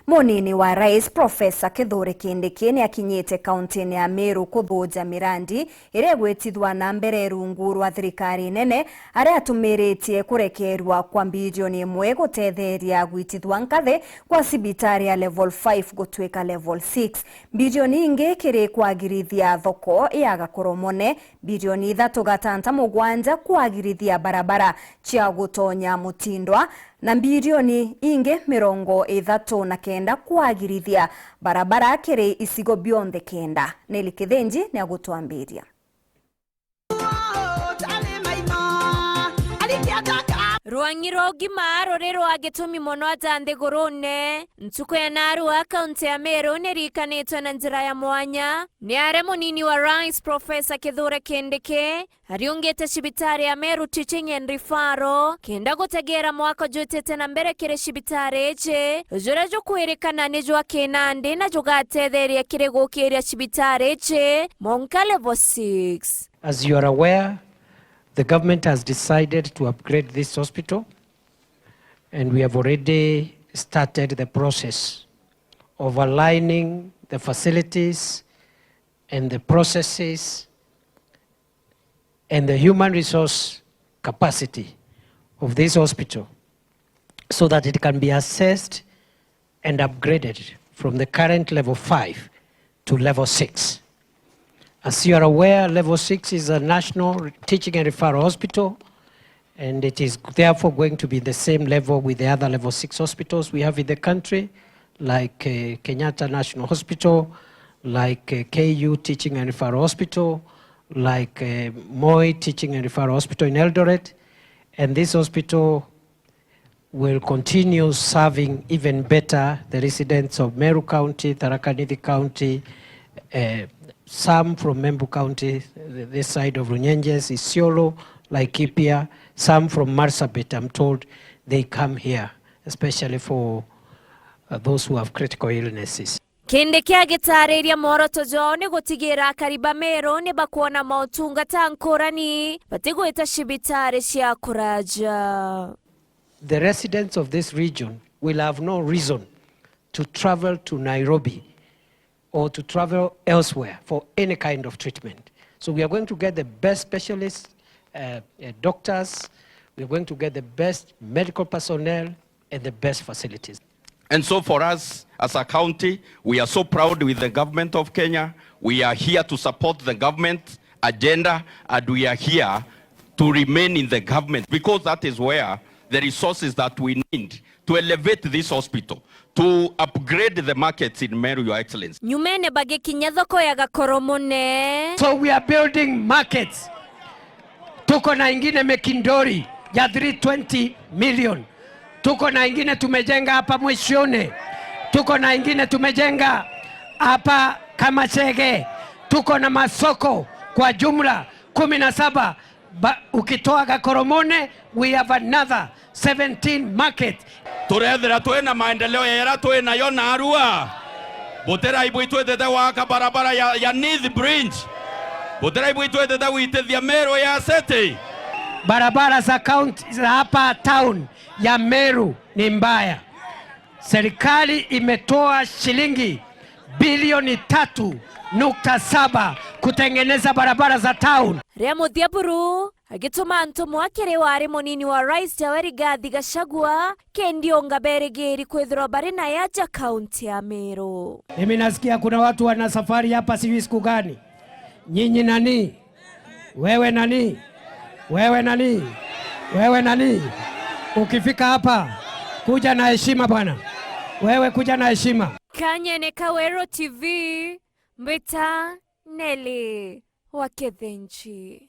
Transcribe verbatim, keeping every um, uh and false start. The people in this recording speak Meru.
Munini wa Rais, Profesa Kithure Kindiki, ni akinyite kauntiine ya Meru kuthuja mirandi iria igwitithwa na mbere rungu rwa thirikari nene, aria atumiritie kurekerua kwa mbirioni imwe gutetheria gwitithwa nkathi kwa cibitari ya level five gutuika level six. Mbirioni ingi kiri kwagirithia thoko ya Gakoromone, mbirioni ithatu gatanta mugwanja kwagirithia barabara cia gutonya Mutindwa, na mbirioni ingi mirongo ithatu na kenda kwagirithia barabara kiri icigo bionthe kenda. Nelly Kithinji ni agutwambiria. Rwang'i rwa ugima ruri rwa gitumi mono aja nthigurune. Ntuku ya narua, kaunti ya Meru ni irikanitwe na njira ya mwanya ni aria munini wa Rais, Profesa Kithure Kindiki, ariungite cibitari ya Meru Teaching and Referral kenda gutegera mwako jwitite na mbere kiri cibitari iji, juria jukwirikana ni jwa kinandi na jugatetheria kiri gukiria cibitari iji monka level six. As you are aware, the government has decided to upgrade this hospital, and we have already started the process of aligning the facilities and the processes and the human resource capacity of this hospital so that it can be assessed and upgraded from the current level five to level six. As you are aware, level six is a national teaching and referral hospital, and it is therefore going to be the same level with the other level six hospitals we have in the country, like, uh, Kenyatta National Hospital, like, uh, K U Teaching and Referral Hospital, like, uh, Moi Teaching and Referral Hospital in Eldoret. And this hospital will continue serving even better the residents of Meru County, Tharaka Nithi County, uh, some from Embu County, th-, this side of Runyenjes, Isiolo, Laikipia, some from Marsabit, I'm told they come here, especially for, uh, those who have critical illnesses. Kindiki agitariria mworoto jwao ni gutigira akari ba Meru ni bakwona mautungata nkurani batigwita cibitari cia kuraja. The residents of this region will have no reason to travel to Nairobi or to travel elsewhere for any kind of treatment. So we are going to get the best specialists, uh, uh, doctors, we are going to get the best medical personnel and the best facilities. And so for us as a county, we are so proud with the government of Kenya. We are here to support the government agenda, and we are here to remain in the government, because that is where the resources that we need to elevate this hospital, to upgrade the markets in Meru, Your Excellency. Nyumene bagikinya thoko ya Gakoromone. So we are building markets. Tuko na ingine Mekindori ya three twenty million. Tuko na ingine tumejenga hapa Mwishoni. Tuko na ingine tumejenga hapa Kamachege. Tuko na masoko kwa jumla kumi na saba. Ba-, ukitoa Gakoromone, we have another seventeen markets. Turethira twina maendeleo ya yaria twinayo narua. Butirai bwitwitite gwaka barabara ya, ya Nithi Bridge. Butirai bwitwitite gwitithia Meru ya City. Barabara za county, za hapa town ya Meru ni mbaya. Serikali imetoa shilingi bilioni tatu nukta saba kutengeneza barabara za town. Ria muthia buru agituma ntumwa kiri wari munini wa rais tawe Rigathi Gachagua, kendi onga berigiri kwithirwa bari na yaja kaunti ya Meru. Mimi nasikia kuna watu wana safari hapa, sijui siku gani. Nyinyi nani? Wewe nani? Wewe nani? Wewe nani? Ukifika hapa, kuja na heshima bwana. Wewe kuja na heshima. Kanyene Kawero T V, mbita Nelly wa Kithinji.